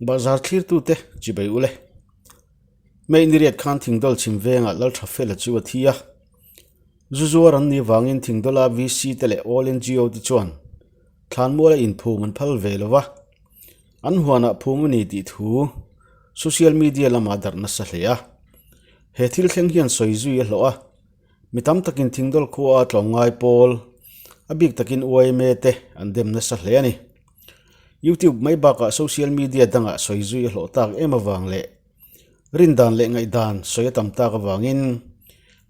Bahzar thlirtute chibai ule. May niriat khan Thingdawl chhim vengah Lalthafela chu a thi a. Zu zuar an nih vangin Thingdawla VC te leh All NGO te chuan thlanmuala inphum an phal ve lo va. An huanah phum a ni tih thu social media lamah darh nasa hle a. He thil thleng hian sawi zui a hlawh a. Mi tam takin Thingdawl khua a tlawmngai pawl, a bik takin yma te an dem nasa hle a ni. Youtube mai bakah social media dangah sawi zui a hlawh tak em avang leh rindan leh ngaihdan sawi a tam tak avangin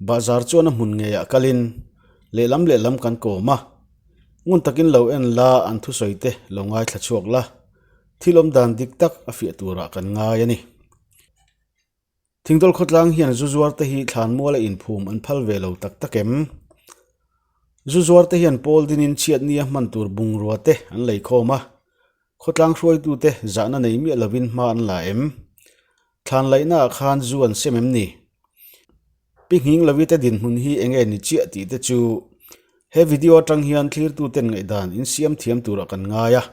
bahzar chuan a hmun ngeiah kalin lehlam lehlam kan kawm a, ngun takin lo en la an thusawi te lo ngaithla chhuak la, thil awmdan dik tak a fiah turah kan ngai a ni. Thingdawl khawtlang hian zu zuar te hi thlanmuala inphum an phal ve lo tak tak em? Zu zuar te hian pawl dinin chhiatnia hman tur bungrua te an lei khawm a, khawtlang hruaitute zahna nei miah lovin hma an la em? Thlan laihnaah khan zu an sem em ni? Pi nghing lovite dinhmun hi eng nge ni chiah tih te chu he video atang hian thlirtuten ngaihdan insiam thiam turah kan ngai a.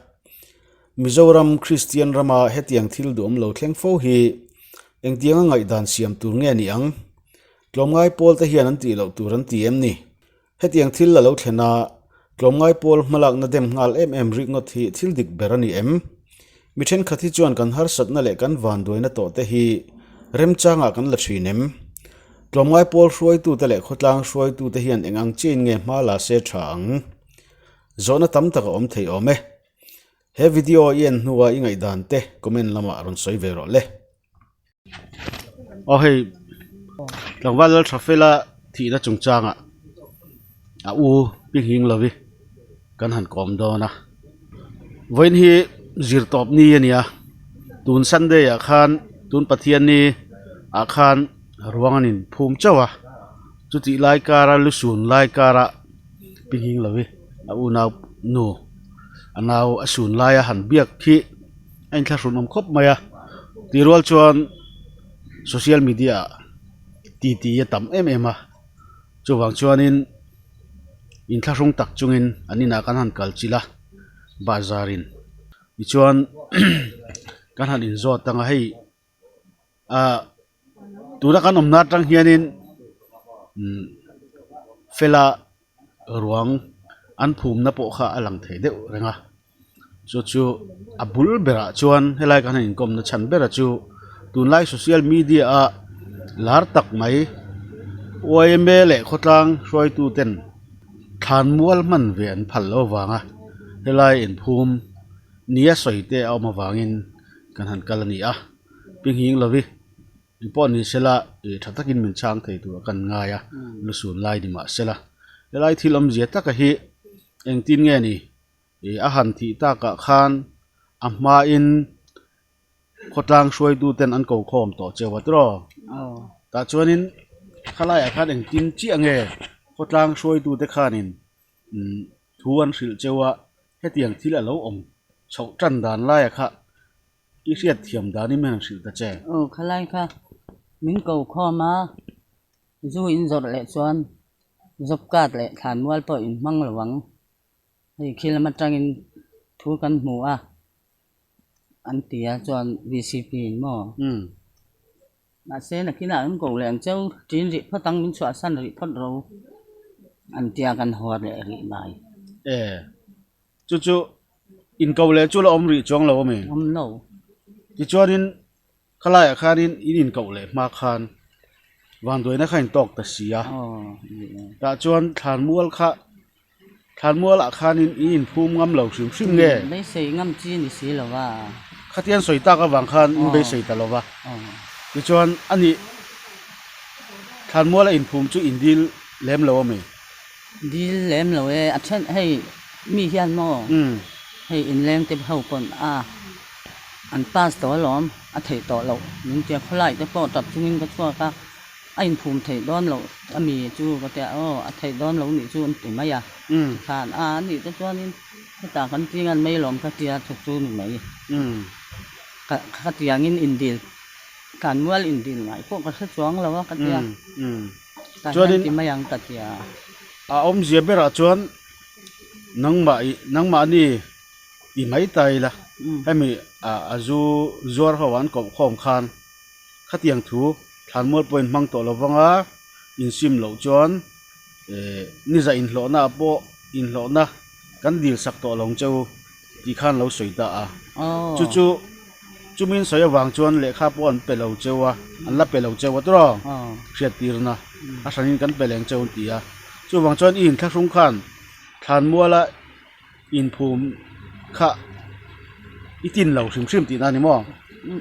Mizoram Kristian rama hetiang thil duhawm lo thleng fo hi engtianga ngaihdan siam tur nge ni ang? Tlawmngai pawl te hian an tih loh tur an ti em ni? Hetiang thil a lo thlen a, tlawmngai pawl hmalakna dem nghal em em rikngawt hi thil dik ber a ni em? Mi thenkhat hi chuan kan harsatna leh kan vanduaina tawh te hi remchangah kan la thin em? Tlawmngai pawl hruaitute leh khawtlang hruaitute hian eng ang chiain nge hma la se tha ang? Zawhna tam tak a awm thei awm e. He video i en hnua i ngaihdan te comment lamah rawn sawi ve rawh le. Aw hei tlangval lal tha fela thihna chungchangah a u pi nghing lovi kan han kawm dawn a vawiin hi zir tawp ni a ni a tun sunday ah khan tun pathianni ah khan ruang an in phum chauh a chutih lai kara lusun lai kara pi nghing lovi a unau nu a nau a sun laia han biak khi. A inthlahrun awm khawp mai a tih rual chuan social media ah titi a tam em em a chuvang chuanin inthlahrung tak chungin an inah kan han kal chilh a bahzar in tichuan kan han inzawt ang a hei ah tuna kan awmna atang hianin umm fela ruang an phumna pawh kha a lang thei deuh reng a chu chu a bul berah chuan helai kan han inkawmna chhan bera chu tunlai social media a lar tak mai yma leh khawtlang hruaitu ten thlanmual hman ve an phal loh avanga helai inphum nia sawi te a awm avangin kan han kal a ni a pi nghing lovi. Eng pawh ni sela ih tha takin min chhang thei tur a kan ngai a lusun lai ni mah sela helai thil awmzia taka hi engtin nge ni ih a han thih takah khan a hmain khawtlang hruaitu ten an ko khawm tawh cheu a tiraw tah chuanin khalaiah khan engtin chiah nge khawtlang hruaitu te khanin umm thu an hrilh cheu a hetiang thil a lo awm chhoh tan dan laiah kha. I hriat thiam danin min han hrilh ta che. Aw khalai kha min ko khawm a, zu in zawrh leh chuan job card leh thlanmual pawh in hmang lo ang. Hei khi lam atangin thu kan hmu a, an ti a chuan VCP in maw? Mahse nakinah an ko leh ang cheu, ṭin rih phawt ang min chhuahsan rih phawt ro an tia kan haw leh rih mai. E, chu chu In ko leh chu la awm rih chuang lo ami? Awm lo. Tichuanin khalaiah khanin in inkoh leh hma khan vanduaina kha in tawk ta si a. Tah chuan thlanmual kha thlanmualah khanin in inphum ngam lo hrim hrim nge? Beisei ngam chi ni si lo va. Khatiang sawi tak avang khan in beisei ta lo va. Tichuan ani thlanmuala inphum chu in dil lem lo ami? Dil lem lo e, a then hei mi hian maw hei inleng te ho pawn a an pass tawh alawm a theih tawh loh min tia khawlai te pawh tap chungin ka chhuak a a inphum theih dawn loh a mi chu ka tia aw a theih dawn loh nih chu an ti mai a tikhan a anih te chuanin hetah kan ti ngan mai alawm ka tia chu chu ni mai ka ka tiangin indil tlanmual indil ngai pawh ka hre chuang lo a ka tia. Chuanin ti mai ang ka ti a. A awmzia berah chuan nangmah ih nangmahni ti mai ta ila. Hemi a zu zuar ho an koh khawm khan khatiang thu thlanmual pawh in hmang tawh lo vang a, insim loh chuan niza inhlawhna ah pawh inhlawhna kan dil sak tawh lo ang che u tih khan lo sawi ta a. Chu chu chumi in sawi avang chuan lehkha pawh an pe lo cheu a, an la pe lo cheu a tawrh aw, hriattirna a hranin kan pe leng cheu an ti a. Chuvang chuan i inthlahrung khan thlanmuala inphum kha i tin lo hrim hrim tihna a ni maw?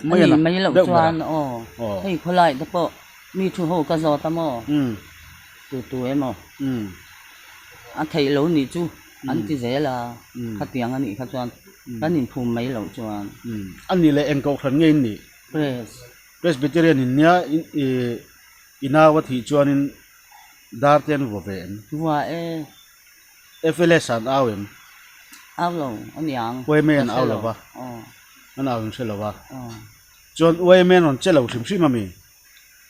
Mai a ni mai loh chuan aw hei khawlai te pawh mi thu ho ka zawt a maw tu tu emaw a theih lo nih chu an ti zel a khatiang a nih kha chuan kan inphum mai loh chuan. A nih leh eng kohhran nge in nih? Pres. Presbyterian in nia i nau a thih chuanin dar te an vua ve em? Vua e. FLS an au em? Au lo a niang. YMA an au lo va. An au in hre lo va. Chuan YMA an rawn che lo hrim hrim a mi?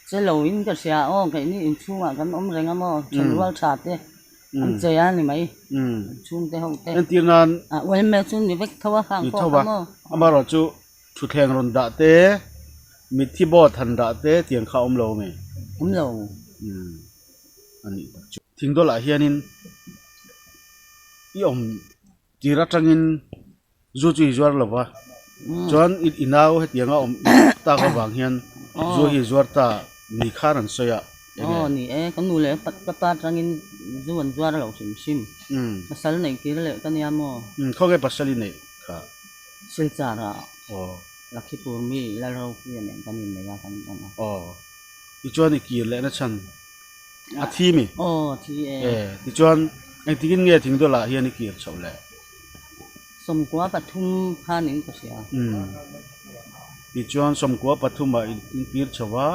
Che lo in ka hria aw keini inchhungah kan awm reng a maw thenrual tha te an che a ni mai inchhung te ho te. Entir nan. YMA chu ni vek tho a hang pawh kha maw. Amaherawhchu Thutthleng rawn dah te, mitthi board han dah te tiang kha a awm lo a nge? Awm lo. Umm a nih tak chu. Thingdawlah hianin i awm tir atangin zu chu i zuar lo va, chuan i nau hetiang a awm tak avang hian zu hi i zuar ta ni khan an sawi a eng nge? Aw ni e, ka nu leh ka pa atangin zu an zuar lo hrim hrim. Pasal neih kir leh ka nia maw? Umm khawnge pasal i neih kha? Silchar ah Lakhipur mi Lalropuia nen kan innei a kan awm a. Aw. Tichuan i kir lehna chhan a thi mi? Aw a thi e. E tichuan engtikin nge Thingdawlah hian i kir chhoh le? 13 khanin ka hria. Umm. Tichuan 13 ah in kir chho a.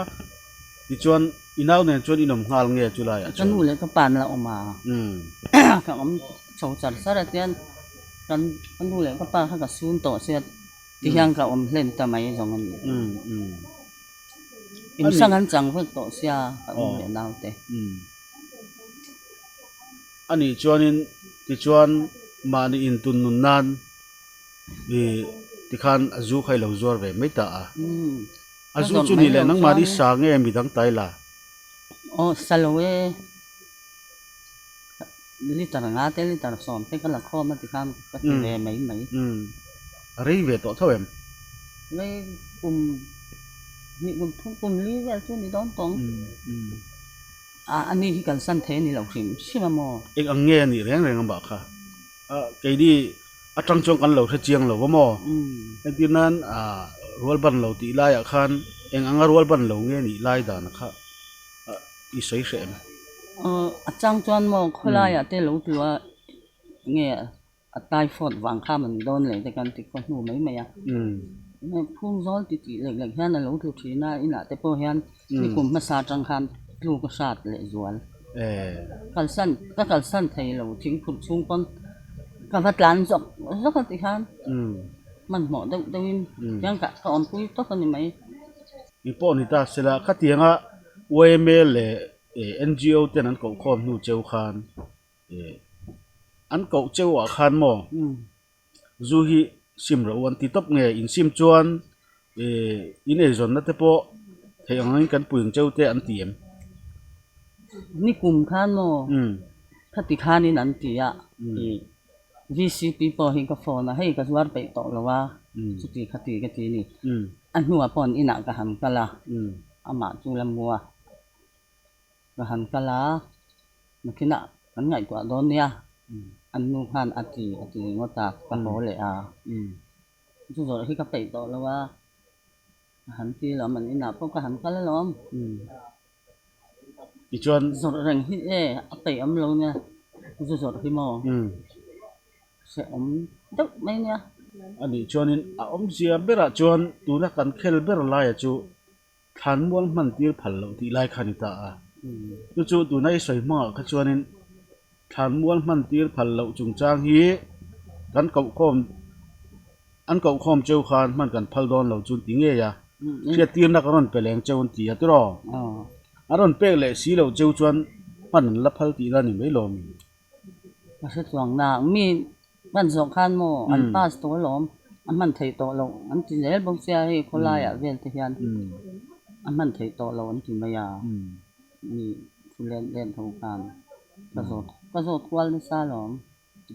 Tichuan i nau nen chuan in awm nghal nge chu laiah chuan? Ka nu leh ka pa an la awm a. Umm. Ka awm chho char char a tian kan ka nu leh ka pa kha ka sun tawh sia ti hian ka awm hlen ta mai zawng a ni. Umm umm. Inhrang an chang vek tawh sia ka u leh nau te. Umm. A nih chuanin tichuan mahni intun nun nan i tikhan a zu kha i lo zuar ve mai ta a. Umm. A zu chu ni leh nangmahni sa nge midang tai la? Aw sa lo e. Liter nga te liter sawm te ka la khawm a tikhan ka ti ve mai mai. Umm. A rei ve tawh tho em? Rei kum hnih kum thum kum li vel chu ni dawn tawng. Umm umm. A ani hi kalsan thei a ni lo hrim hrim a maw? Eng ang nge a nih reng reng a mah kha? A keini atang chuan kan lo hre chiang lo va maw? Entir nan ah rual ban lo tih laiah khan eng anga rual ban lo nge nih lai dan kha i sawi hreh em? Aw a chang chuan maw khawlaiah te lo tlu a nge a typhoid vang kha man dawn leh te kan ti khaw hnu mai mai a. Phung zawl ti tih lek lek hian a lo tlu thin a inah te pawh hian nikum hmasa atang khan tluk a hrat leh zual. Kalsan ka kalsan thei lo thingphurh chhung pawn ka va tlan zawk zawk a ti khan hmanhmawh deuh deuhin hian ka awmpui tawp a ni mai. Eng pawh ni ta sela khatianga yma leh NGO ten an koh khawm hnu cheu khan an koh cheu ah khan maw zu hi sim rawh u an ti tawp nge in sim chuan in eizawnna te pawh theih ang angin kan pui ang cheu te an ti em? Nikum khan maw khati khanin an ti a VCP pawh hi ka phone a hei ka zuar peih tawh lo a chuti khati ka ti a ni a hnuah pawh an inah ka han kal a amah chu la mu a. Ka han kal a, nakinah kan ngaihtuah dawn nia, an nu khan a ti a ti ringawt a, ka haw leh a. Chu zawrh hi ka peih tawh lo a, ka han ti alawm, an inah pawh ka han kal alawm. Tichuan. Zawrh reng hi e, a peih awm lo nia, zu zawrh hi maw? Hrehawm deuh mai nia. A nih chuanin a awmzia berah chuan tuna kan khel ber laia chu Thlanmual hman tir phal loh tih lai kha a ni ta a. Chu chu tuna i sawi hmangah kha chuanin thlanmual hman tir phal loh chungchang hi kan kohkhawm an kohkhawm cheu khan hman kan phal dawn lo chu an ti ngei a. Hriattirna kan rawn pe leng cheu an ti a tiraw? An rawn pek leh si loh cheu chuan hman an la phal tihna a ni mai lawm. Ka hre chuang nang mi hman zawh khan maw an pass tawh alawm. A hman theih tawh loh an ti zel bawk sia hei khawlaiah vel te hian a hman theih tawh loh an ti mai a, mi thu let let ho khan ka zawt ka zawt kual nasa alawm.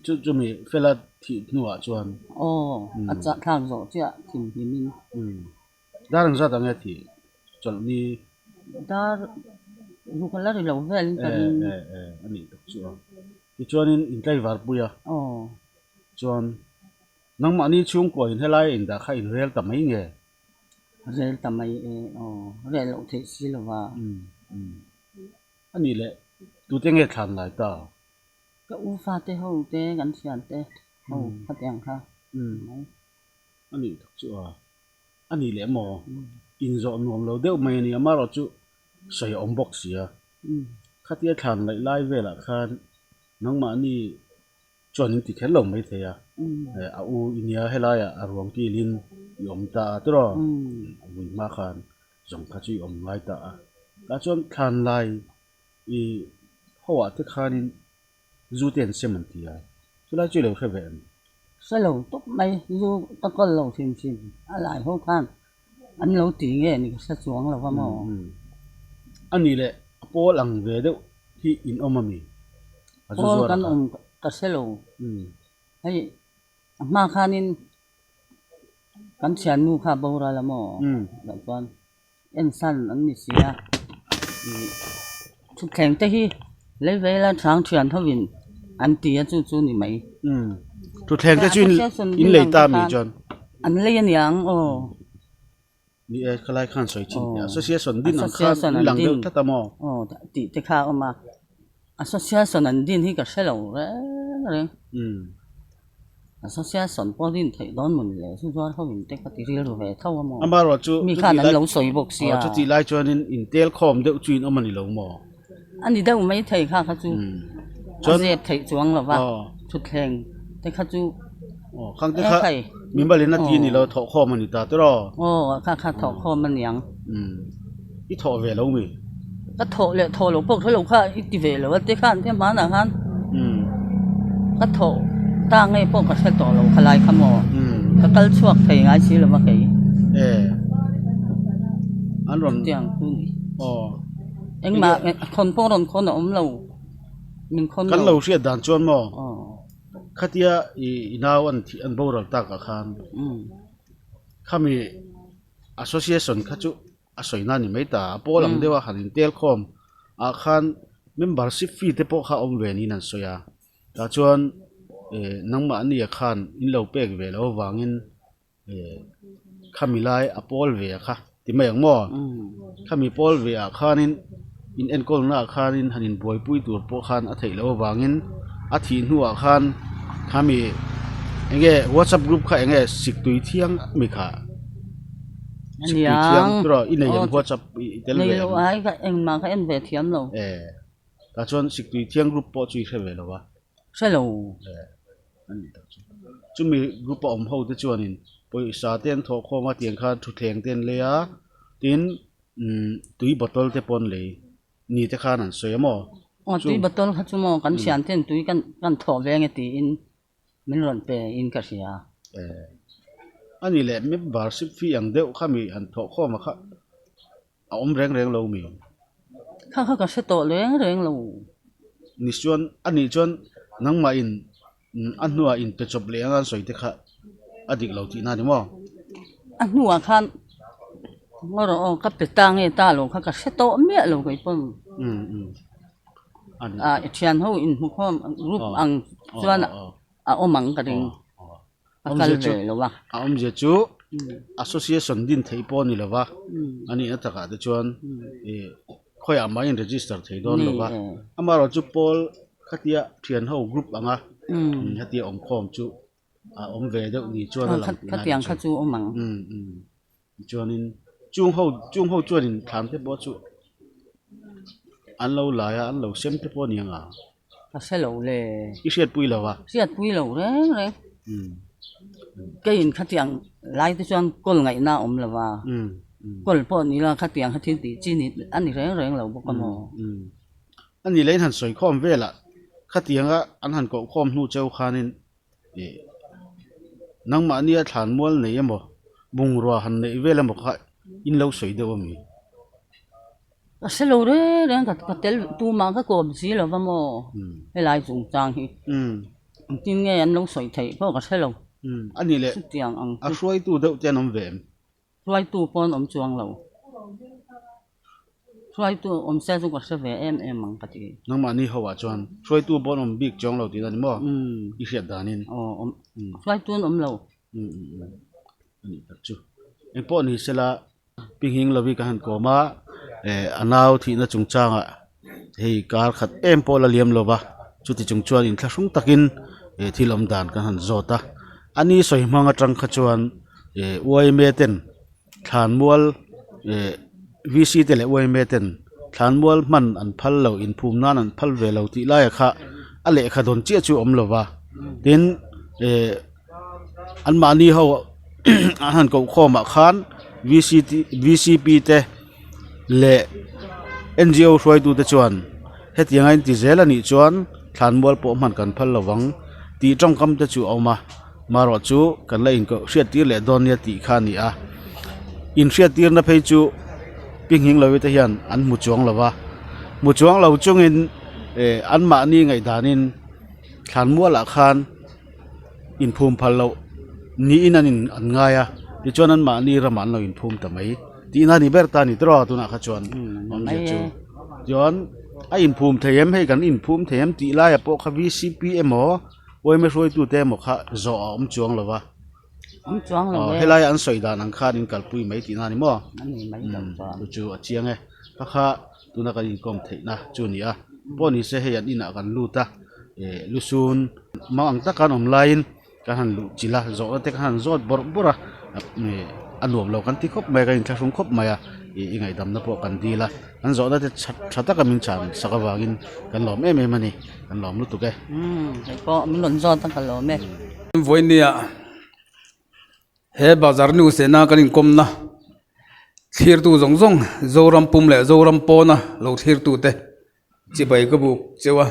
Chu chumi fela thih hnuah chuan. Aw a chah thlak zawh chiah thim hlim in. Dar engzat ang nge thih chawlh ni? Dar ruk a la ri lo vel in ka ring. E e a nih tak chu a. Tichuanin intlaivar pui a. Aw. Chuan Nangmahni chhungkua in helai a indah kha in rel ta mai nge? Rel ta mai e, aw, rel loh theih si lo va. Umm, umm. A nih leh, tute nge thlan lai ta? Ka u fate ho te, kan thian te ho khatiang kha. Umm, a nih tak chu a. A nih leh maw? Inzawh nuam lo deuh mai a ni, amaherawh chu sawi a awm bawk si a. Khatia thlan laih lai velah khan nangmahni Chuan in ti kher lo mai thei a, a u i nia helaiah a ruang kilin i awm ta a tiraw? A vui hma khan zawng kha chu i awm ngai ta a. Tah chuan thlan lai i hoah te khanin zu te an sem an ti a, chulai chu i lo hre ve em? Hre lo tawp mai, zu ka kawl lo hrim hrim a lai ho khan an lo ti nge ni ka hre chuang lo va maw? A nih leh a pawl ang ve deuh hi in awm a mi? A zu Pawl zuar kan kha. awm ka hre lo. Hei a hma khanin kan thiannu kha a boral a maw? Tah chuan ensan an ni si a. Thutthleng te hi lei ve ila chang thian hovin an ti a chu chu ni mai. Thutthleng te chu in lei ta mi chuan? An lei aniang aw. Ni e, khalai khan sawi chin teh. Association din ang khan in lang deuh tlat a maw? Aw, tih te kha a awm a. Association an din hi ka hre lo reng reng. Association pawh din theih dawn maw ni le, chu zuar ho in te ka ti rilru ve tho a maw? Amaherawh chu Mi khan an lo sawi bawk sia. Chutih lai chuanin intel khawm deuh chu in awm a ni lo maw? A ni deuh mai thei kha kha chu a zep theih chuang lo va, thutthleng te kha chu Aw khang te kha mimal in a ti a ni lo thawh khawm a ni ta tiraw? Aw kha kha thawh khawm a niang. I thawh ve lo mi? Ka thawh leh thawh loh pawh kha lo kha i ti ve lo a te khan te hmanah khan ka thawh ta nge pawh ka hre tawh lo khalai kha maw ka kal chhuak thei ngai si lo va kei. E an rawn chutiang chu ni. Aw. Engmah khawn pawh rawn khawn a awm lo min khawn lo. Kan lo hriat dan chuan maw khatia i nau an thih an boral takah khan khami association kha chu a sawi na ni mai ta a pawl ang deuh a han intel khawm ah khan membership fee te pawh kha awm ve niin an sawi a tah chuan eh nangmahni ah khan in lo pek ve loh avangin eh khami lai a pawl ve a kha ti mai ang maw khami pawl ve ah khanin in enkawl na ah khanin han in buaipui tur pawh khan a theih loh avangin a thih hnuah khan khami enge whatsapp group kha enge siktui thiang mi kha. Aniang. I nei ang WhatsApp i tel ve Nei lo ai ka engmah ka en ve thiam lo. Eh. Tah chuan Siktui Thiang group pawh chu i hre ve lo a. Hre lo. Eh. Ani tak chu. Chumi group a awm ho te chuanin pawisa te an thawh khawm a tiang khan thutthleng te an lei a tin umm tui bottle te pawh an lei ni te khan an sawi a maw. Aw tui bottle kha chu maw kan thian ten tui kan kan thawh ve nge tiin Min rawn pe in ka hria. Eh, a ni leh membership fee ang deuh kha mi han thawh khawm a kha a awm reng reng lo mi? Kha kha ka hre tawh reng reng lo. Ni chuan, a nih chuan nangmah in a hnuah in pe chawp leh anga an sawi te kha a dik lo tihna a ni maw? A hnuah khan ngaw rawh aw ka pe ta nge ta lo kha ka hre tawh miah lo kei pawn. Umm umm. Ah i thian ho inhmu khawm group ang chuan a awm ang ka ring a kal ve lo a. A awmzia chu association din theih pawh a ni lo va, a nihna takah te chuan ih khawiah mah in register thei dawn lo va, amaherawhchu chu pawl khatia thian ho group anga hetia awm khawm chu a awm ve deuh ni chuan a lang tihna a ni chu. Khatiang kha chu awm ang. Tichuanin chung ho chung ho chuanin thlan te pawh chu an lo lai a an lo sem te pawh a ni ang a. Ka hre lo le. I hriatpui lo a. Hriatpui lo reng reng. Keiin khatiang lai te chuan kawl ngaihna a awm lo va. Kawl pawh ni la khatiang kha thil tih chi ni a ni reng reng lo bawk a maw. A ni leh in han sawi khawm velah khatianga an han koh khawm hnu cheu khanin ih. Nangmahnia thlanmual nei emaw, bungrua han neih vel emaw kha in lo sawi deuh a mi? Ka hre lo reng reng ka ka tel tumah ka kawm si lo va maw helai chungchang hi. Engtin nge an lo sawi theih pawh ka hre lo. A nih leh a hruaitu deuh te an awm ve em? Hruaitu pawh an awm chuang lo. Hruaitu awm se chu ka hre ve em em ang ka ti. Nangmahni ho ah chuan hruaitu pawh an awm bik chuang lo tih a ni maw? I hriat danin. Aw awm. Hruaitu an awm lo. A nih tak chu. Engpawh ni sela Pi Nghing Lovi ka han kawm a, eh a nau thihna chungchangah hei kar khat em pawh la liam lo va, chuti chung chuan inthlahrung takin eh thil awm dan kan han zawt a. A ni sawi hmang atang kha chuan eh yma ten thlanmual eh VC te leh yma ten thlanmual hman an phal lo inphum nan an phal ve lo tih laia kha a lehkha dawn chiah chu a awm lo va tin eh anmahni ho an han koh khawm ah khan VC te VCP te leh N_G_O hruaitu te chuan hetiang a inti zel anih chuan thlanmual pawh hman kan phal lovang tih tawngkam te chu a awm a marawh chu kan la inkoh hriat tir leh dawn nia tih kha a ni a inhriat tirna phei chu pi nghing lo te hian an hmu chuang lo va hmu chuang lo chungin eh anmahni ngaihdanin thlanmualah khan. inphum phal loh niin an in an ngai a tichuan anmahni ramah an lo inphum ta mai tihna a ni ber ta a ni tawh a tunah kha chuan awmzia chu chuan a inphum thei em hei kan inphum thei em tih laiah pawh kha V C P emaw yma hruaitute emaw kha zawh a awm chuang lo va aw helaia an sawi dan ang khan in kalpui mai tihna a ni maw chu chu a chiang e kha kha tuna kan inkawm theihna chu a ni a pawh ni se hei an inah kan lut a eh lusun mang ang taka an awm laiin kan han luh chilh a zawhna te kha han zawt bawrh bawrh a eh a nuam lo kan ti khawp mai a kan inthlahrung khawp mai a ih i ngaihdamna pawh kan dil a an zawhna te tha tha taka min chhan sak avangin kan lawm em em a ni kan lawm lutuk e. Umm hei pawh min rawn zawt a ka lawm e. Vawinia He bazar nu sena kan inkawmna thlirtu zawng zawng Zoram pum leh Zoram pawna lo thlirtu te chibai ka buk cheu a.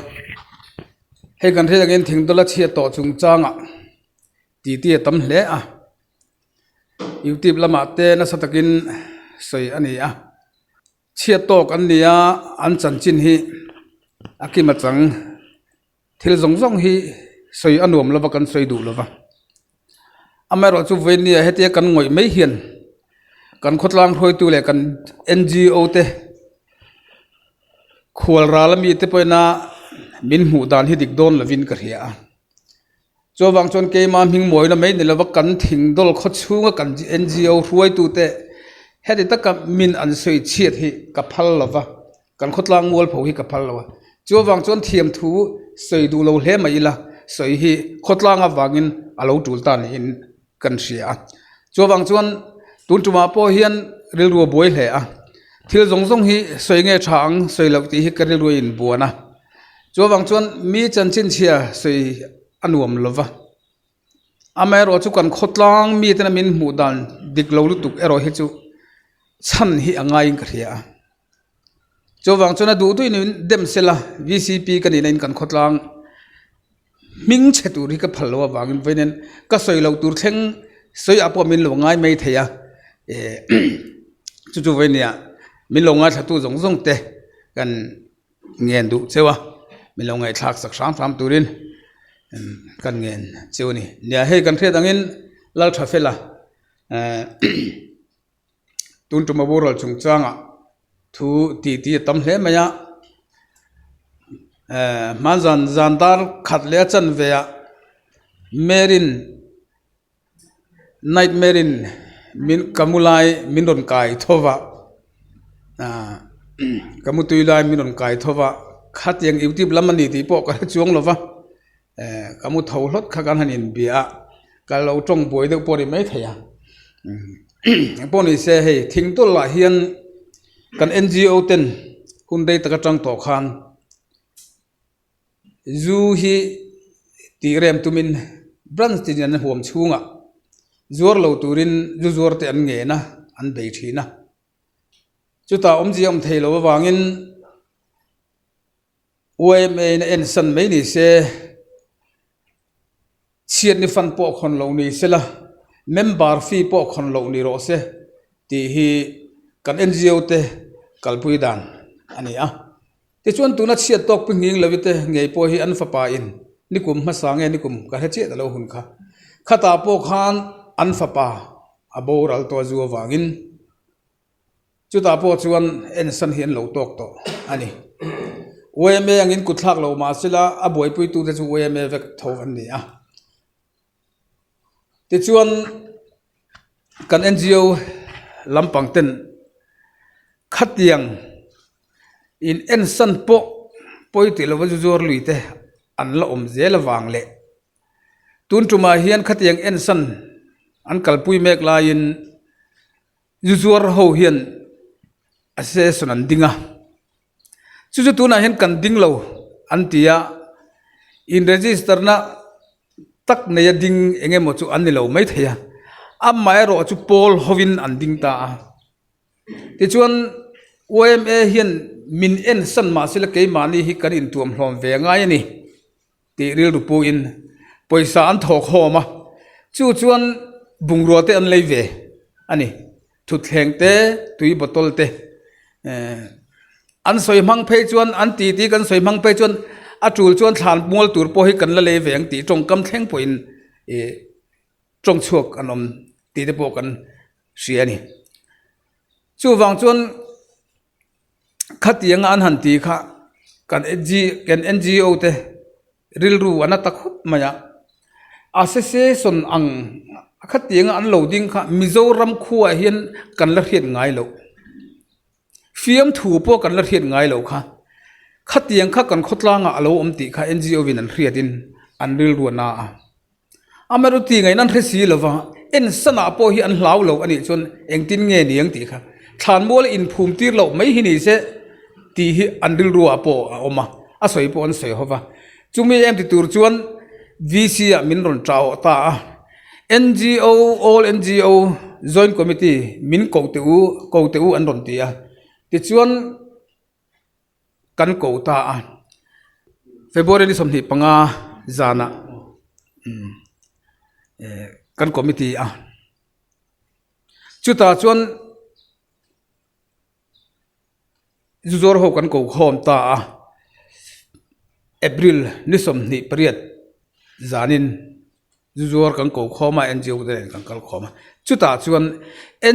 Hei kan hriat angin thingdawla chhiat tawh chungchangah titi a tam hle a. Youtube lamah te nasa takin sawi a ni a. Chhiat tawk an ni a, an chanchin hi a kim a chang. Thil zawng zawng hi sawi a nuam lova kan sawi duh lova. Amaherawh chu vawinia hetia kan ngawih mai hian kan khawtlang hruaitu leh kan N_G_O te khual ral ami te pawhin a min hmuh dan hi dik dawn lovin ka hria a. Chuvang chuan keima hming mawina mai ni lova kan thingdawl khaw chhunga kan N_G_O hruaitu te heti taka min an sawi chhiat hi ka phal lova. Kan khawtlang mualpho hi ka phal lo a, chu avang chuan thiamthu sawi duh lo hle mai ila, sawi hi khawtlang avangin a lo tul ta niin kan hria a. Chu avang chuan tun tumah pawh hian rilru a buai hle a, thil zawng zawng hi sawi nge tha ang sawi loh tih hi ka rilru a inbuan a, chu avang chuan mi chanchin chhia sawi a nuam lo va, amaherawh chu kan khawtlang mite min hmuh dan dik lo lutuk erawh hi chu chhan hi a ngaiin ka hria a. Chuvang chuan a duh duhin in dem sela VCP ka nihna in kan khawtlang hming chhe tur hi ka phal lo avangin vawiin ka sawi loh tur thleng sawi ah pawh min lo ngai mai thei a eh chu chu vawiin ah min lo ngaithla tu zawng zawng te kan ngen duh cheu a min lo ngaihthlak sak hram hram turin kan ngen cheu a ni. Nia hei kan hriat angin Lalthafela eh. Tun tum a boral chungchangah thu tih tih a tam hle mai a eh hmanzan zan dar khat leh a chanve ah Marine nightmare in min ka mu lai min rawn kai tho va ah ka mu tui lai min rawn kai tho va khatiang youtube lam a ni tih pawh ka hre chuang lo va. Eh ka mu tho hlawt kha kan han inbia a, ka lo tawng buai deuh pawh a ni maithei a, engpawh ni se hei thing tawlh ah hian kan N_G_O ten hun rei tak atang tawh khan zu hi tih rem tumin branch tin an huam chhungah zuar lo turin zu zuar te an ngen a, an bei thin a, chutah awmzia awm thei lo avangin. Yma in a ensan mai ni se. Chhiatni fund pawh khawn loh ni sela, member fee pawh khawn loh ni rawh se tih hi kan NGO te kalpui dan a ni a. Tichuan tuna chhiat tawk pi nghing lovi te ngei pawh hi an fapa in nikum hmasa nge nikum ka hre chiah ta lo hun kha. Khatah pawh khan an fapa a boral tawh zu avangin Chutah pawh chuan ensan hi an lo tawk tawh a ni. Yma angin kut thlak lo mah sela a buaipuitute chu yma vek tho an ni a. Tichuan kan NGO lampang ten khatiang in ensan pawh pawi tih lova zu zuar lui te an la awm zel avang leh tun tumah hian khatiang ensan an kalpui mek laiin Zu zuar ho hian association an ding a, chu chu tunah hian kan ding lo an ti a, in register na tak neia ding eng emaw chu an ni lo maithei a, amaherawh chu pawl hovin an ding ta a, tichuan yma hian min ensan mahse la keimahni hi kan intuamhlawm ve ngai a ni. Tih rilru puin pawisa an thawk khawm a, chu chuan bungrua te an lei ve a ni. Thutthleng te, tui bottle te eh an sawi hmang phei chuan an ti tih kan sawi hmang phei chuan a tul chuan thlan mual tur pawh hi kan la lei ve ang tih tawngkam thleng pawhin ih tawng chhuak an awm tih te pawh kan hria a ni. Chuvang chuan. Khatianga an han ti kha kan kan NGO te rilru a na ta khawp mai a, association ang khatianga an lo ding kha Mizoram khuaah hian kan la hriat ngai loh, fiamthu pawh kan la hriat ngai loh kha, khatiang kha kan khawtlangah a lo awm tih kha NGO in an hriatin an rilru a na a. Amaherawhchu tih ngaihna an hre si lova, en sanah pawh hi an hlau lo a nih chuan engtin nge ni ang tih kha thlanmual inphum tir loh mai hi ni se tih hi an rilruah pawh a awm a, a sawi pawh an sawi ho va. Chumi em ti tur chuan VC ah min rawn ṭah awh ta a, NGO, All NGO Joint Committee min ko teh u, ko teh u an rawn ti a, tichuan, Kan ko ta a, February ni 25 zanah kan committee a, chutah chuan zu zawr ho kan ko khawm ta a, April ni 28 zanin. Zu zuar kan ko khawm a, NGO te nen kan kal khawm a. Chutah chuan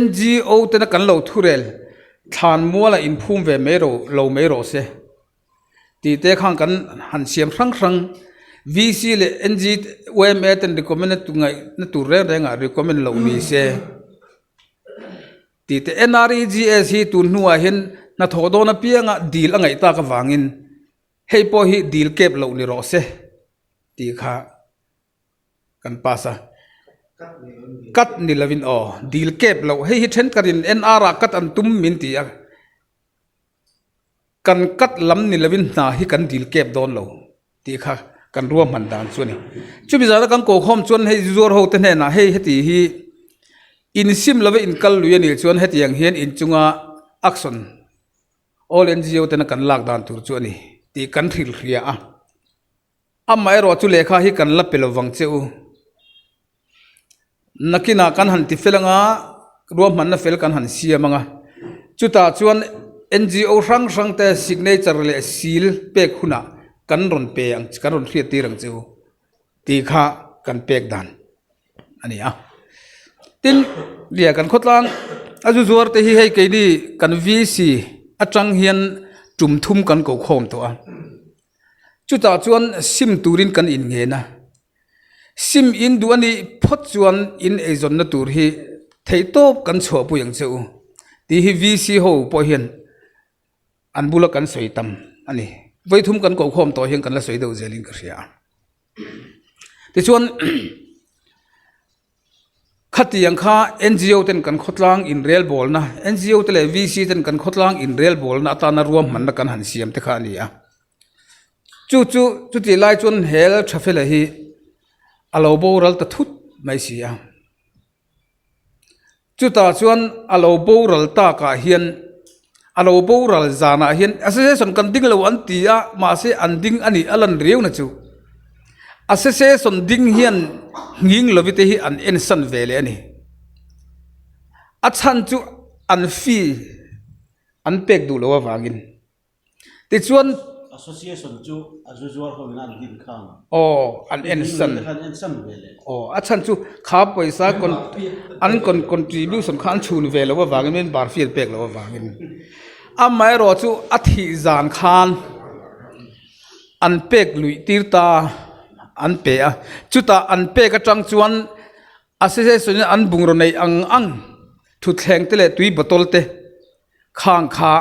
NGO tena kan lo thurel thlan muala inphum ve mai ro lo mai rawh se tih te khan kan han siam hrang hrang. VC leh NG yma ten recommend na tur ngaih na tur reng rengah recommend loh ni se tih te NREGS hi tun hnuah hian hnathawh dawn apianga dil a ngaih tak avangin hei pawh hi dil kep loh ni rawh se tih kha Kan pass a. Cut ni lovin aw, dil kep loh. Hei hi thenkhatin NR ah cut an tum min ti a. Kan cut lam ni lovin hna hi kan dil kep dawn lo tih kha kan ruahman dan chu a ni. Chumi zana kan kokhawm chuan hei zuar ho te hnenah hei heti hi insim lova inkal lui a nih chuan hetiang hian inchunga action all NGO tena kan lak dan tur chu a ni tih kan hrilhhria a. Amaherawh chu lehkha hi kan la pe lo vang che u. Nakinah kan han ti fel anga, ruahmanna fel kan han siam anga. Chutah chuan NGO hrang hrang te signature leh seal pek hunah kan rawn pe ang kan rawn hriat tir ang che u tih kha kan pek dan a ni a. Tin, lia kan khawtlang a zu zuar te hi hei keini kan VC atang hian tum thum kan ko khawm tawh a. Chutah chuan sim turin kan inngen a, sim in duh a nih phawt chuan in eizawnna tur hi theihtawp kan chhuahpui ang che u tih hi VC ho pawh hian an bula kan sawi tam a ni. Vawithum kan kohkhawm tawh hian kan la sawi deuh zelin ka hria a. Tichuan. Khatiang kha NGO ten kan khawtlang inrelbawlna, NGO te leh VC ten kan khawtlang inrelbawlna atana ruahmanna kan han siam te kha a ni a. Chu chu chutih lai chuan hel tha fela hi a lo boral ta thut mai si a. Chutah chuan a lo boral takah hian a lo boral zanah hian association kan ding lo an ti a, mahse an ding a nih a lan riau na chu. Association ding hian nghing lovi te hi an ensan ve leh a ni. A chhan chu an fee an pek duh loh avangin. Tichuan. Association chu a zu zuar ho ina an din khang. Aw an ensan. Aw a chhan chu kha pawisa an contribution kha an chhun ve loh avangin member fee an pek loh avangin. Amaherawh chu a thih zan khan an pek luih tir ta an pe a. Chutah an pek atang chuan association in an bungraw neih ang ang thutthleng te leh tui bottle te khang kha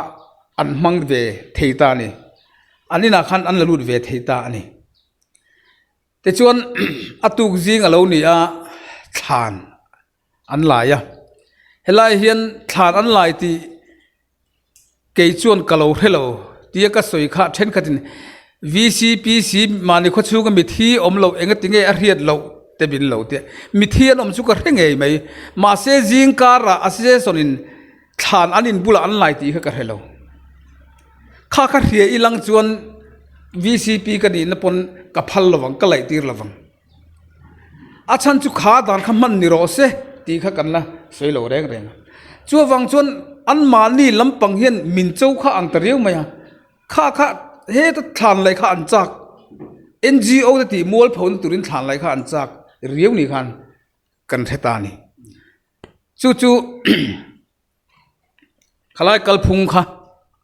an hmang ve thei ta a ni. An inah khan an la lut ve thei ta a ni. Tichuan a tuk zing a lo ni a, thlan an lai a. Helai hian thlan an lai tih kei chuan ka lo hre lo tia ka sawi kha thenkhatin VCPC mahni khawchhunga mithi awm loh engati nge a hriat loh te min lo tia. Mithi an awm chu ka hre ngei mai. Mahse zing karah association in thlan an in bulah an lai tih kha ka hre lo. Kha kha hria ilang chuan VCP ka nihna pawn ka phal lovang ka laih tir lovang. A chhan chu kha dan kha hman ni rawh se tih kha kan la sawi lo reng reng a. Chuvang chuan anmahni lampang hian min cho kha ang ta riau mai a. Kha kha heta thlan laih kha an chak N_G_O te tih mualpho na turin thlan laih kha an chak riau ni khan kan hre ta a ni. Chu chu khalai kalphung kha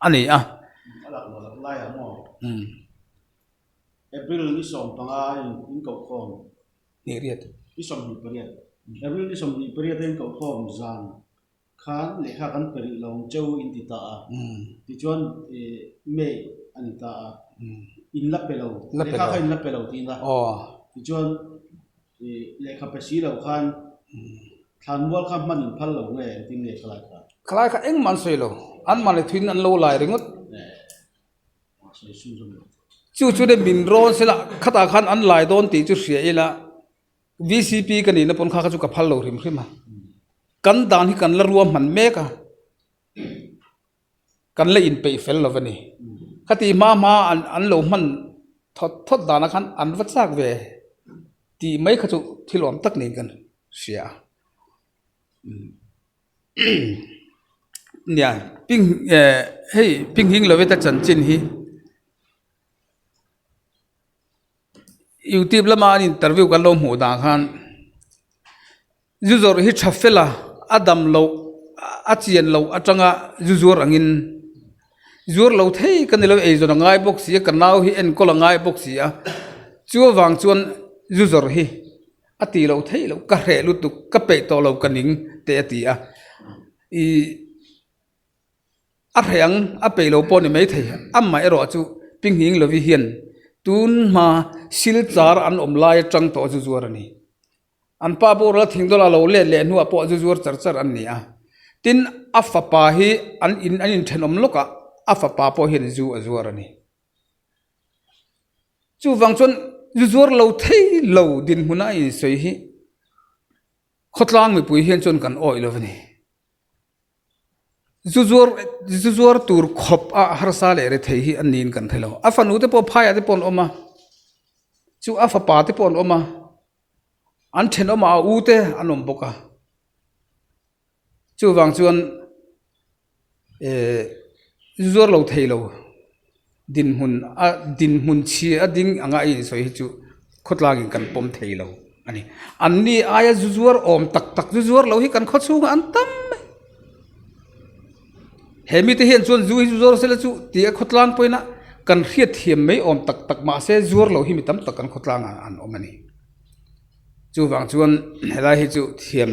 a ni a. April ni 15 in inkohkhawm Hnih riat. Ni 28 April ni 28 a inkohkhawm zan khan lehkha kan pe rih lo ang cheu in ti ta a. Tichuan May a ni ta a. In la pe lo. Lehkha kha in la pe lo tiin a. Tichuan lehkha pe si lo khan thlanmual kha hman in phal lo nge engtin nge khalai kha? Khalai kha engmah an sawi lo. Anmahni thuin an lo lai ringawt. Chu chu le min rawn sela khatah khan an lai dawn tih chu hria ila VCP ka nihna pawn kha kha chu ka phal lo hrim hrim a kan dan hi kan la rua hman mek a kan la inpeih fel lo a ni khati hma hma an an lo hman thawt thawt danah khan an va chak ve tih mai kha chu thil awm tak niin kan hria a. Nia ping eh hei ping hing lo veta chanchin hi youtube lama an interview kan lo hmuh dan khan zu zawrh hi tha fel a a dam loh a chian loh atanga zu zuar angin zuar lo thei ka ni lo eizawn a ngai bawk si a ka nau hi enkawl a ngai bawk si a chu avang chuan zu zawrh hi. A ti lo theih loh, ka hreh lutuk, ka peih tawh lo ka ning te a ti a. Ih a hreh ang, a peih lo pawh a ni maithei. Amah erawh chu Pinghing Lovi hian tun hma Silchar an awm lai atang tawh zu zuar a ni. An pa boral a thing dawlah lo let leh hnuah pawh zu zuar char char an ni a. Tin, a fapa hi an in an inthenawm lawkah a fapa pawh hian zu a zuar a ni. Chuvang chuan zu zuar lo thei lo dinhmuna a insawi hi khawtlang mipui hian chuan kan awih lo a ni. Zu zuar zu zuar tur khawp a harsa leh rethei hi an niin kan hre lo. A fanu te pawh phaiah te pawh an awm a, chu a fapa te pawh an awm a, an thenawmah a u te an awm bawk a. Chuvang chuan eh zuar lo thei lo dinhmun a dinhmun chhia a ding anga a insawi hi chu khawtlangin kan pawm thei lo a ni. Anni aia zu zuar awm tak tak zu zuar lo hi kan khaw chhungah an tam mai. He mite hian chuan zu hi zu zuar sela chu tih a khawtlang pawhin a kan hriatthiam mai awm tak tak mahse zuar lo hi mi tam tak kan khawtlangah an awm a ni. Chuvang chuan helai hi chu thiam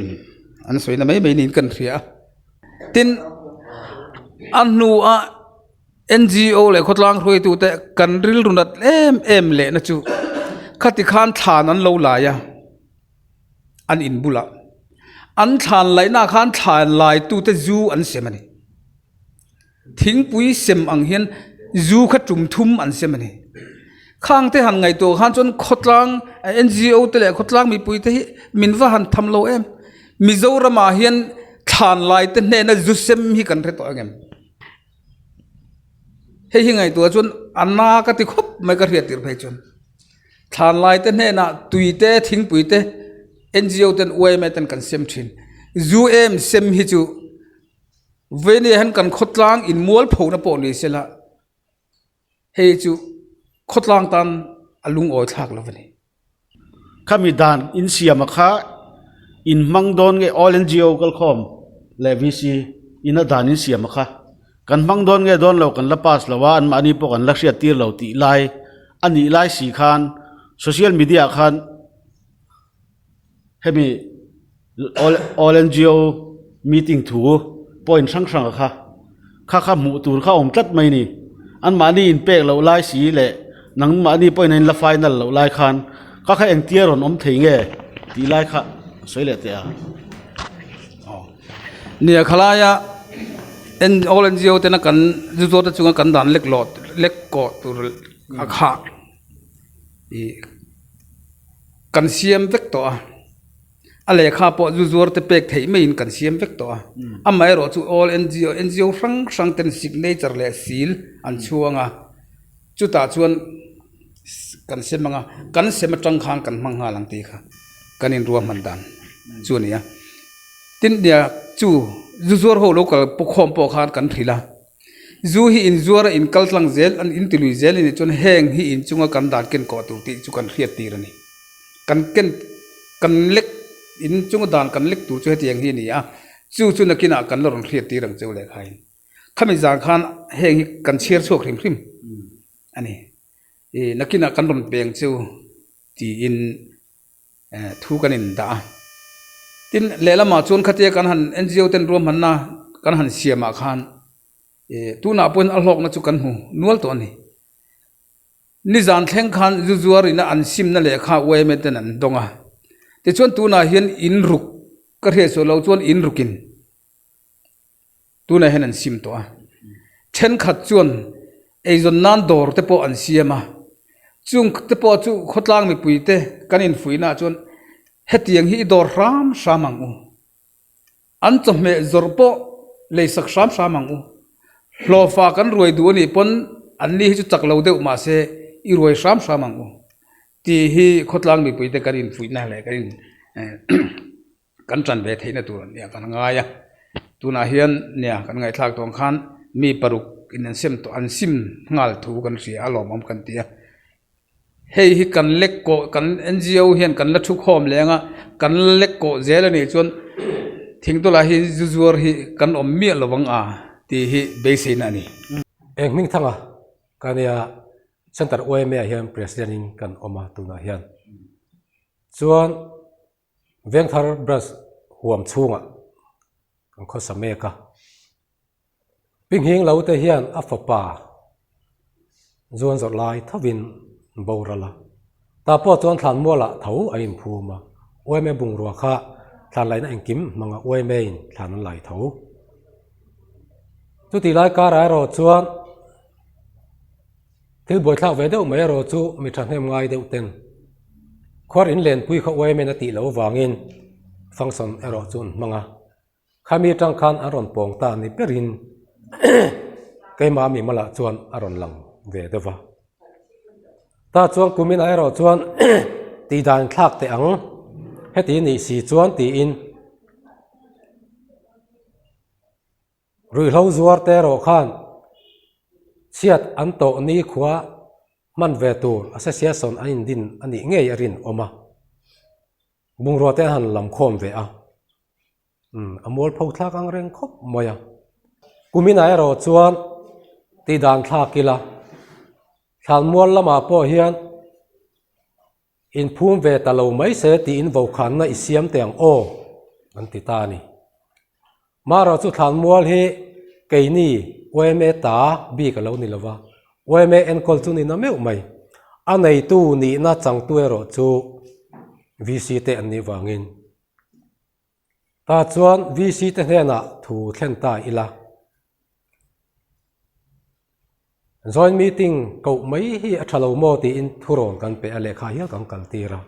an sawina mai mai niin kan hria a. Tin, a hnua N_G_O leh khawtlang hruaitute kan rilru nat em em lehna chu khati khan thlan an lo lai a, an in bulah. An thlan laihnaah khan thlan laitute zu an sem a ni. Thingpui sem ang hian zu kha tum thum an sem a ni. Khang te han ngaihtuah khan chuan khawtlang N_G_O te leh khawtlang mipui te hi min va han tham lo em. Mizoramah hian thlan lai te hnena zu sem hi kan hre tawh ang em? Hei hi ngaihtuah chuan a na ka ti khawp mai ka hriat tir phei chuan. Thlanlai te hnenah tui te thingpui te NGO ten yma ten kan sem thin. Zu em sem hi chu venia hian kan khawtlang in mualpho na pawh ni sela hei chu khawtlang tan a lungawi thlak lo a ni. Khami dan insiama kha in hmang dawn nge All NGO kalkhawm leh VC ina dan insiama kha kan hmang dawn nge dawn lo kan la pass lo a anmahni pawh kan la hriat tir lo tih lai a nih lai si khan social media ah khan hemi all all NGO meeting thu point hrang hrang kha kha kha hmuh tur kha a awm tlat mai a ni anmahni inpek loh lai si leh nangmahni pawhin a inla final loh lai khan kha kha engtia rawn awm thei nge tih lai kha sawi leh teh a. Nia khalaia all NGO tena kan zu zawt te chunga kan dan lek lawh lek kawh tur a khah ih kan siam vek tawh a a lehkha pawh zu zuar te pek theih maiin kan siam vek tawh a amaherawh chu all NGO NGO hrang hrang ten signature leh seal an chhuang a chutah chuan kan sem ang a kan sem atang khan kan hmang nghal ang tih kha kan inruahman dan chu a ni a tin nia chu zu zuar ho lo kal khawm pawh khan kan hrilh a. Zu hi inzuar a inkal tlang zel an inti lui zel a nih chuan heng hi inchunga kan dan ken kawh tur tih chu kan hriat tir a ni. Kan ken kan lek inchunga dan kan lek tur chu hetiang hi a ni a, chu chu nakinah kan la rawn hriat tir ang cheu lehkhain. Khami zan khan heng hi kan chhiar chhuak hrim hrim a ni. Ih nakinah kan rawn peng cheu tiin thu kan in dah a. Tin, lehlamah chuan khatia kan han NGO ten ruahmanna kan han siamah khan ih tunah pawhin a hlawkna chu kan hmu nual tawh a ni. Nizan thleng khan zu zuar ina an simna lehkha yma ten an dawng a. Tichuan tunah hian in ruk ka hriat suah loh chuan in rukin Tunah hian an sim tawh a, thenkhat chuan eizawn nan dawr te pawh an siam a, chung te pawh chu khawtlang mipui te kan infuihna ah chuan hetiang hi i dawr hram hram ang u, an chawhmeh zawrh pawh leisak hram hram ang u, hlawhfa kan ruai duh anih pawn an ni hi chu chak lo deuh mahse i ruai hram hram ang u tih hi khawtlang mipui te kan infuihna leh kan in Kan ṭan ve theihna tur nia kan ngai a, tunah hian nia kan ngaihthlak tawng khan mi paruk in an sem tawh an sim nghal thu kan hria a lawmawm kan ti a, hei hi kan lek kawh kan NGO hian kan la thu khawm leng a, kan la lek kawh zel a nih chuan thingtawlah hi zu zuar hi kan awm miah lo ang a tih hi beiseina a ni. Eng hming thanga ka nia Center yma ah hian President in kan awm a tunah hian chuan Vengthar Branch huam chhungah kan khawsa mek a. Pi Nghing lo te hian a fapa zuan zawrh lai thovin boral a. Tah pawh chuan thlan mualah tho a inphum a, yma bungrua kha thlan laihna engkim hmanga yma in thlan an lai tho. Chutih lai karah erawh chuan Thil buaithlak ve deuh mai erawh chu mi thahnem ngai deuh ten khuar in lenpui kha uaimen a tih loh avangin function erawh chu an hmang a, khami atang khan an rawn pawng ta ni berin keimah mi malah chuan a rawn lang ve deuh va. Tah chuan kuminah erawh chuan tihdan thlak teh ang heti nih si chuan tiin. Ruihhlo zuar te erawh khan chhiat an tawh nikhua hman ve tur association an indin a nih ngei a rinawm a, bungrua te an han lam khawm ve a, umm a mualpho thlak ang reng khawp mai a. Kuminah erawh chuan tihdan thlak ila thlanmual lamah pawh hian Inphum ve ta lo mai se tiin vokhanna i siam teh ang aw, an ti ta a ni. Marawh chu thlanmual hi keini yma ta bik a lo ni lova, yma enkawl chu ni na meuh mai. A neitu nihna changtu erawh chu VC te an nih vangin. Tah chuan VC te hnenah thu thlen ta ila. Joint meeting koh mai hi a tha lo maw tiin thurawn kan pe a, lehkha hial kan kal tir a.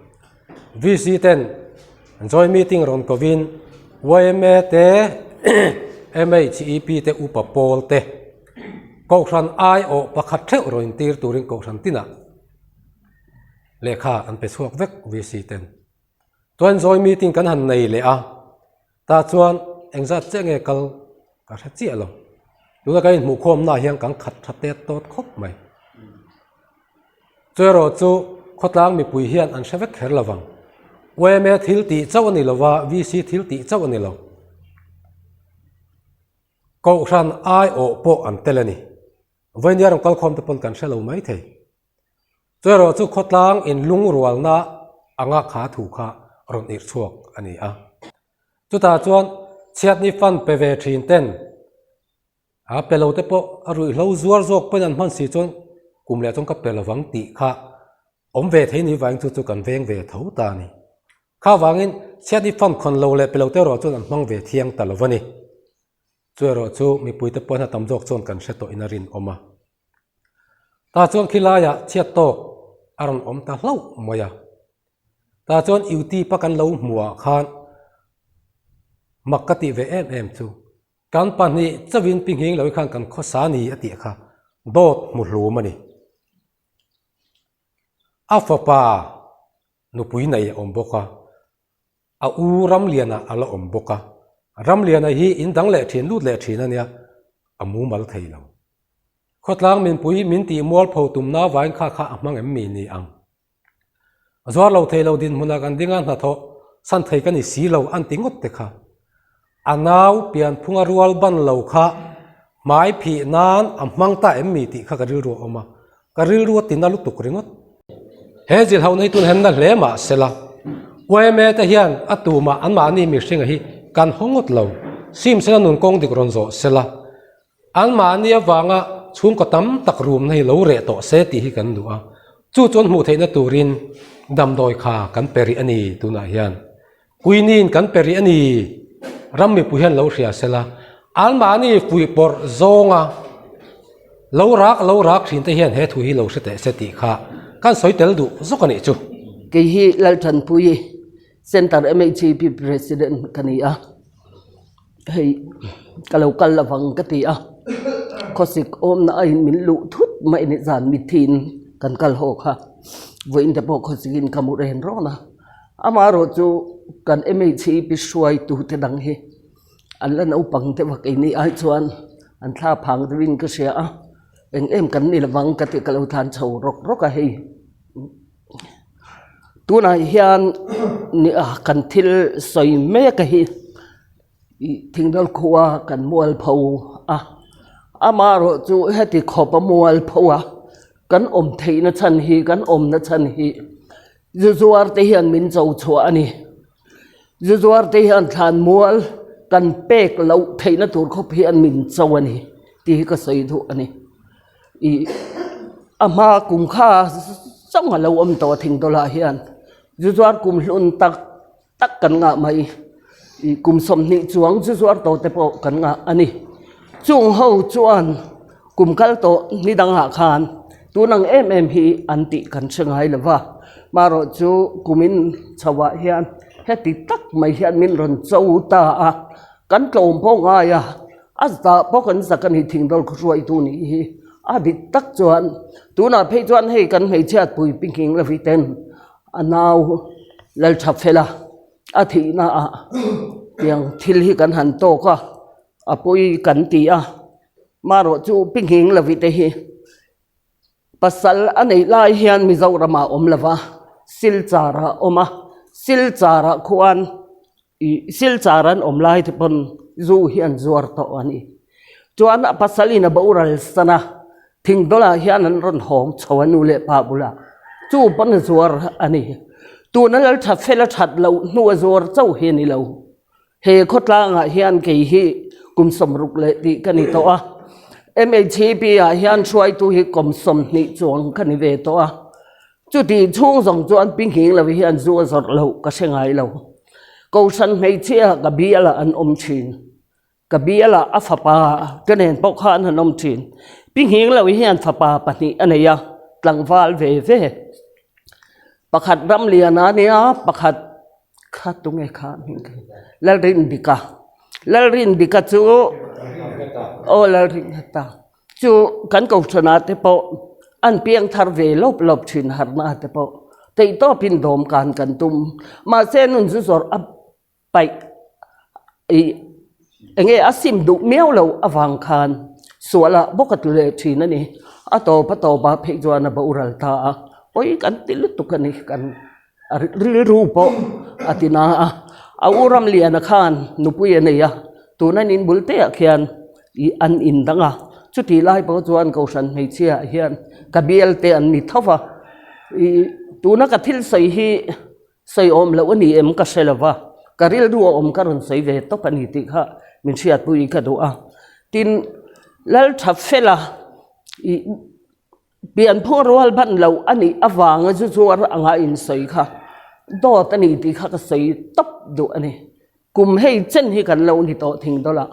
VC ten joint meeting rawn kovin yma te MHEP te upa pawl te kohhran aiawh pakhat theuh rawn intir turin kohhran tinah. Lehkha an pe chhuak vek VC ten. Chuan zawi meeting kan han nei leh a, tah chuan engzat chiah nge kal ka hre chiah lo. Tuna kan inhmuhkhawmnaah hian kan khat tha tet tawt khawp mai. Chu erawh chu khawtlang mipui hian an hre vek kher lo vang. Yma thil tih chauh a ni lo va, VC thil tih chauh a ni lo. Kohhran aiawh pawh an tel a ni. Vawinia rawn kalkhawm te pawn kan hre lo mai thei. Chu erawh chu khawtlang in lungrualna anga kha thu kha rawn irh chhuak a ni a. Chutah chuan chhiatni fund pe ve thin ten a pe lo te pawh a ruihhlo zuar zawk pawhin an hman si chuan kum leh chuan ka pe lovang tih kha awm ve thei ni vangin chu chu kan veng ve tho ta a ni. Kha vangin chhiatni fund khawn lo leh pe lo te erawh chuan an hmang ve thiang ta lo a ni. Chu erawh chu mipuite pawhin a tam zawk chuan kan hre tawhin a rinawm a. Tah chuan khilaiah chhiat tawk a rawn awm ta hlauh mai a. Tah chuan Youtube a kan lo hmuhah khan mak ka tih ve em em chu kan pahnih chauhin pi nghing loh khan kan khawsa ni a tih kha dawt hmu hlum a ni. A fapa nupui nei a awm bawk a. A u Ramliana a la awm bawk a, Ramliana hi in dang leh thin lut leh thin a nia, a mumal thei lo. Khawtlang minpui min tih mualpho tumna vain kha kha a hmang em mi ni ang? Zuar lo thei lo dinhmunah kan ding a, hnathawh san thei ka ni si lo an ti ngawt te kha. A nau pianphunga rual ban lo kha hmai phih nan a hmang ta em mi tih kha ka rilru a awm a, ka rilru a tina lutuk ringawt. He zilhauhna hi tun henna hle mah sela, yma te hian a tumah anmahni mihringa hi kan haw ngawt lo, sim sela nun kawng dik rawn zawh sela, Anmahni avanga chhungkaw tam tak rumna hi lo reh tawh se tih hi kan duh a, chu chuan hmuh theihna turin damdawi kha kan pe rih a ni tunah hian. Kuinin kan pe rih a ni, ram mipui hian lo hria sela, anmahni fuihpawrh zawnga lo rak lo rak thin te hian he thu hi lo hre teh se tih kha kan sawi tel duh zawk a nih chu. Kei hi Lalthanpuii Centre MHEP President ka ni a. Hei ka lo kal lovang ka ti a, khawsik awmna a in min luh thut mai a ni zan mithiin kan kal haw kha vawiin te pawh khawsikin ka mu ren rawn a, amaherawh chu kan MHEP hruaitu te dang hi an la naupang deuh a keini ai chuan an thla phang deuhin ka hria a, eng em kan ni lovang ka ti ka lo tlan chho rawk rawk a hei. Tunah hian kan thil sawi mek a hi ih thingdawl khua kan mualpho a amaherawh chu heti khawp a mualpho a kan awm theihna chhan hi kan awmna chhan hi zu zuar te hian min cho chhuah a ni zu zuar te hian thlan mual kan pek loh theihna tur khawp hian min cho a ni tih hi ka sawi duh a ni. Ih a hma kum kha zawng a lo awm tawh a thing dawlah hian zu zuar kum hlun tak tak kan ngah mai ih kum 20 chuang zu zuar tawh te pawh kan ngah a ni chung ho chuan kum kal tawh ni dangah khan tun ang em em hi an tih kan hre ngai lo va marawh chu kumin chho ah hian heti tak mai hian min rawn cho ta a kan tlawm pawh ngai a. A zah pawh kan zak a ni thingdawl khaw hruaitu nih hi a dik tak chuan tunah phei chuan hei kan hmeichhiat pui pi nghing lovi ten a nau Lalthafela a thihna ah tiang thil hi kan han tawk a a pawi kan ti a marawh chu pi nghing lovi te hi Pasal a neih lai hian Mizoram ah awm lova, Silchar ah awm a, Silchar ah khuan ih Silchar an awm lai te pawn zu hi an zuar tawh a ni. Chuan a pasal in a boral san a, Thingdawlah hian an rawn hawng chho a nu leh pa bulah, chu pawn a zuar a ni. Tuna Lalthafel a that loh hnu a zuar chauh hi a ni lo. He khawtlangah hian kei hi kum 60 leh tih ka ni tawh a, MHEP ah hian hruaitu hi kum 20 chuang ka ni ve tawh a, chutih chhung zawng chuan pi nghing lo hian zu a zawrh loh ka hre ngai lo. Kohhran hmeichhia ka bialah an awm thin, ka bialah a fapa ka nen pawh khan an awm thin. Pi nghing lo hian fapa pahnih a nei a, tlangval ve ve. Pakhat Ramliana a nia, pakhat Kha tunge kha hming kha Lalrindika Lalrindika chu aw Lalrindika chu kan kohhranah te pawh an piang thar ve lawp lawp thin harna te pawh. Theihtawpin dawmkan kan tum. Mahse nun zu zawrh a paih ih enge a sim duh miau lo avang khan sual ah bawk a tlu leh thin a ni. A tawp a tawp ah phei chuan a boral ta a, pawi kan ti lutuk a ni kan rilru pawh a ti na a. A u Ramliana khan nupui a nei a, tuna nin bul te ah khian ih an in dang a, chutih lai pawh chuan Kohhran hmeichhia ah hian ka bial te an ni tho va, ih tuna ka thil sawi hi Sawi awm loh a ni em ka hre lo va, ka rilru a awm ka rawn sawi ve tawp a ni tih kha min hriatpui ka duh a. Tin, Lalthafela ih pianphung rual ban loh a nih avanga zu zuar anga insawi kha dawt a ni tih kha ka sawi tawp duh a ni. Kum hei chen hi kan lo ni tawh thing dawlah.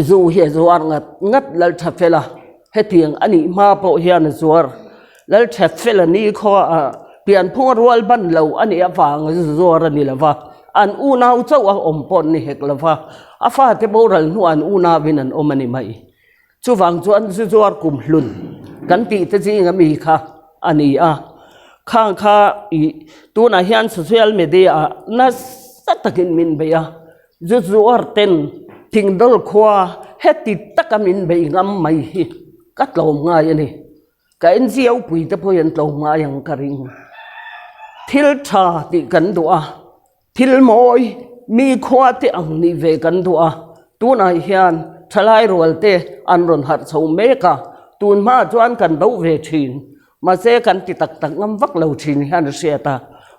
Zu hi a zuar ngat ngat Lalthafela hetiang a nih hma pawh hian a zuar. Lalthafela ni khaw ah pianphung a rual ban lo a nih avang zu zuar a ni lo va, an unau chauh a awm pawh an ni hek lo va, a fate boral hnuah an unauin an awm a ni mai. Chuvang chuan zu zuar kum hlun kan tih te zinga mi kha a ni a, khang kha ih tunah hian social media ah nasa takin min bei a, zu zuar ten thingdawl khua heti taka min bei ngam mai hi ka tlawm ngai a ni. Ka NGO pui te pawh hi an tlawm ngai ang ka ring. Thil tha tih kan duh a. Thil mawi mi khua te ang nih ve kan duh a, tunah hian thalai rual te an rawn harh chho mek a, tun hmaah chuan kan do ve thin, mahse kan ti tak tak ngam vak lo thin hian a hriat a,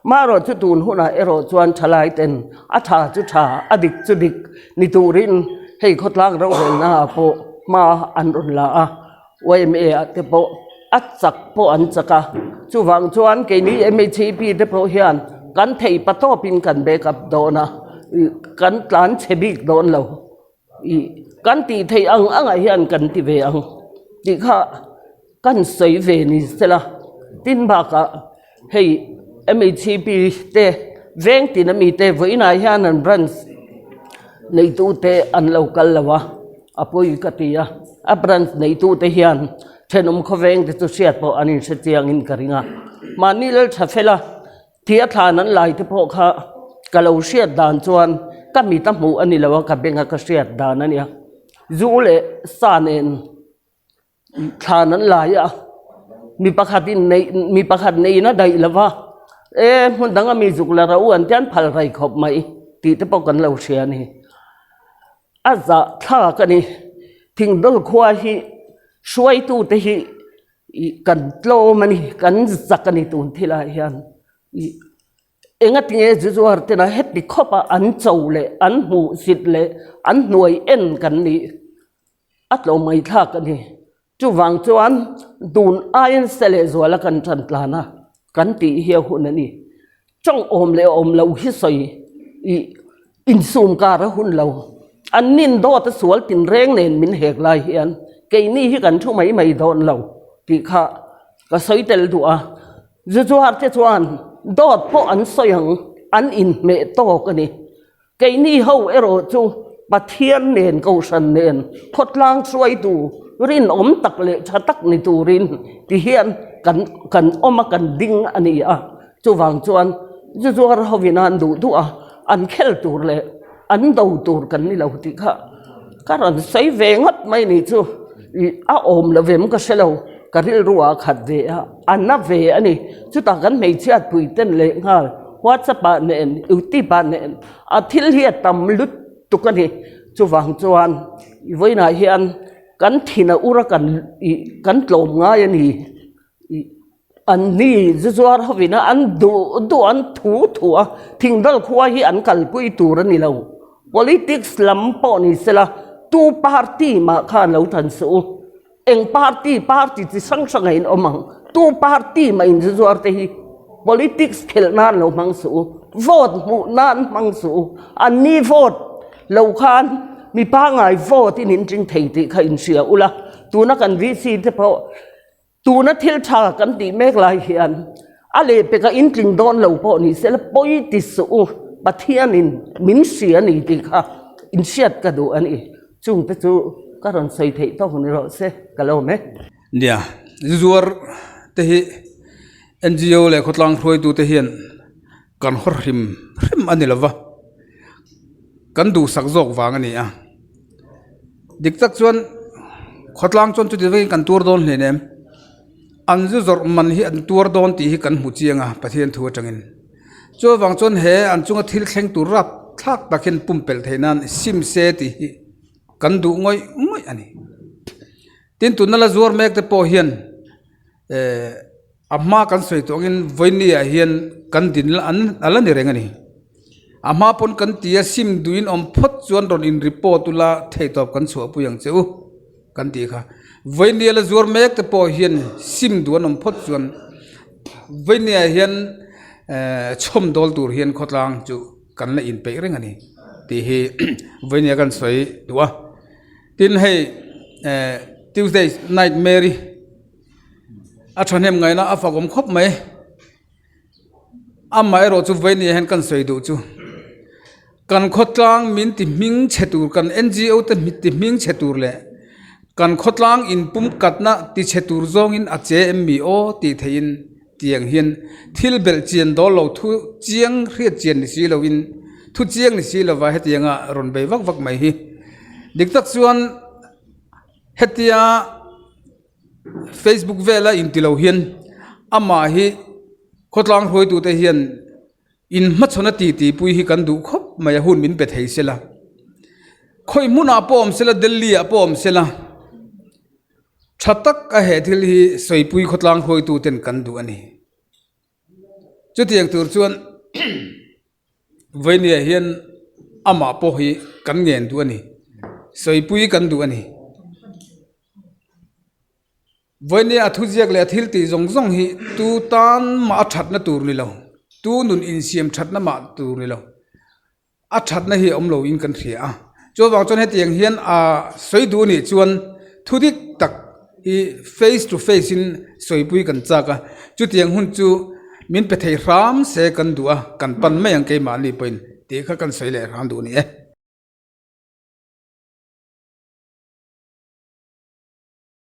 marawh chu tun hunah erawh chuan thalai ten a tha chu tha, a dik chu dik ni turin hei khawtlang rorelna ah pawh hma an rawn la a. Yma ah te pawh a chak pawh an chak a, chuvang chuan keini MHAP te pawh hian kan thei pa tawpin kan back up dawn a, kan tlan chhe bik dawn lo, ih kan tih theih ang angah hian kan ti ve ang tih kha kan sawi ve ni sela, tin bakah hei MHAP te veng tin ami te vawiinah hian an branch neitute an lo kal lo a. A pawi ka ti a, a branch neitute hian thenawm khawveng te chu hriat pawh an inhre chiangin ka ring a. Mahni lal tha fel a, thi a thlan an lai te pawh kha ka lo hriat dan chuan ka mit a hmuh a ni lo a, ka beng a ka hriat dan a nia. Zu leh sa nen thlan an lai a, mi pakhat in neih mi pakhat neiin a daih lo va, e hmun danga mi zuk la ro an tian phal rei khawp mai tih te pawh kan lo hria a ni. A zah thlak a ni, thingdawl khua hi hruaitute hi ih kan tlawm a ni, kan zak a ni tun thilah hian ih engatinge zu zuar tena heti khawpa an cho leh an hmuhsit leh an hnuai en kan nih. A tlawm mai thlak a ni. Chuvang chuan tun aiin se leh zuala kan tan tlan a, kan tih hi a hun a ni. Tawng awm leh awm lo hi sawi ih insum kar a hun lo. An nin dawt a sual tinreng nen min hek lai hian keini hi kan thu mai mai dawn lo tih kha ka sawi tel duh a. Zuzuar te chuan dawt pawh an sawi ang, an inhmeh tawk a ni. Keini ho erawh chu Pathian nen Kohhran nen khawtlang hruaitu rinawm tak leh tha tak ni turin ti hian kan kan awm a kan ding a ni a. Chuvang chuan zu zuar hovin an duh duh a, an khel tur leh an do tur kan ni lo tih kha ka rawn sawi ve ngawt mai ni chu ih a awm lo vem ka hre lo, ka rilru ah a khat ve a, a na ve a ni. Chutah kan hmeichhiat pui ten leh nghal WhatsApp ah nen YouTube ah nen a thil hi a tam lutuk a ni. Chuvang chuan i vawiinah hian kan thin a ur a kan ih kan tlawm ngai a ni ih an ni zu zuar hovin a an duh duh an thu thu a thingdal khua hi an kalpui tur a ni lo. Politics lam pawh ni sela tu party mah khan lo than suh u. Eng party, party chi hrang hrang a in awm ang. Tu party mah in zu zuar te hi politics khelh nan lo hmang suh u, vote hmuh nan hmang suh u. An ni vote lo khan mi pangngai vote in in ring thei tih kha in hria ula. Tuna kan VC te pawh tuna thil tha kan tih mek lai hian a lehpek a in tling dawn lo pawh ni sela pawi ti suh u, Pathianin min hria a ni tih kha in hriat ka duh a ni. Chungte chu ka rawn sawi theih tawk ni rawh se ka lo awm e. Nia, zuar te hi. NGO leh khawtlang hruaitute hian kan haw hrim hrim a ni lo va, kan duhsak zawk vang a ni a. Dik tak chuan khawtlang chuan chuti vekin kan tuar dawn hleinem, an zu zawrh man hi an tuar dawn tih hi kan hmu chiang a Pathian thu atangin. Chuvang chuan he an chunga thil thleng tur rap thlak tak hian pumpelh theih nan sim se tih hi kan duh ngawih ngawih a ni. Tin tuna la zuar mek te pawh hian eh a hma kan sawi tawh angin vawiini ah hian kan din la an a la ni reng a ni. A hma pawn kan ti a sim duhin awm phawt chuan rawn in report ula theihtawp kan chhuahpui ang che u kan tih kha. Vawiini a la zuar mek te pawh hian sim duh an awm phawt chuan vawiini ah hian eh chhawm dawl tur hian khawtlang chu kan la inpeih reng a ni tih hi vawiini a kan sawi duh a. Tin hei eh Tuesday night Mary a thahnem ngaihna a fakawm khawp mai. Amaherawh chu vawiin ah hian kan sawi duh chu kan khawtlang min ti hming chhe tur kan NGO te ti hming chhe tur leh kan khawtlang inpum katna ti chhe tur zawngin a che em mi aw tih theihin tiang hian thil belh chian dawl lo thu chiang hriat chian ni si loin thu chiang ni si lova hetianga rawn bei vak vak mai hi dik tak chuan hetia Facebook vela inti lo hian amah hi khawtlang hruaitute hian in hmachhawn a titi pui hi kan duh khawp mai a hun min pe thei sela khawi hmunah pawh awm sela Delhi ah pawh awm sela. Tha tak a he thil hi sawipui khawtlang hruaitu ten kan duh a ni. Chutiang tur chuan Vainia hian amah pawh hi kan ngen duh a ni. Sawipui kan duh a ni. Vainia a thuziak leh a thil tih zawng zawng hi tu tan mah a thatna tur ni lo, tu nun insiam thatna mah tur ni lo. A thatna hi a awm loin kan hria a, chuvang chuan hetiang hian a sawi duh anih chuan thu dik tak hi face to face in sawipui kan chak a, chutiang hun chu min pe thei hram se kan duh a, kan pan mai ang keimahni pawhin tih kha kan sawi leh hram duh a ni e.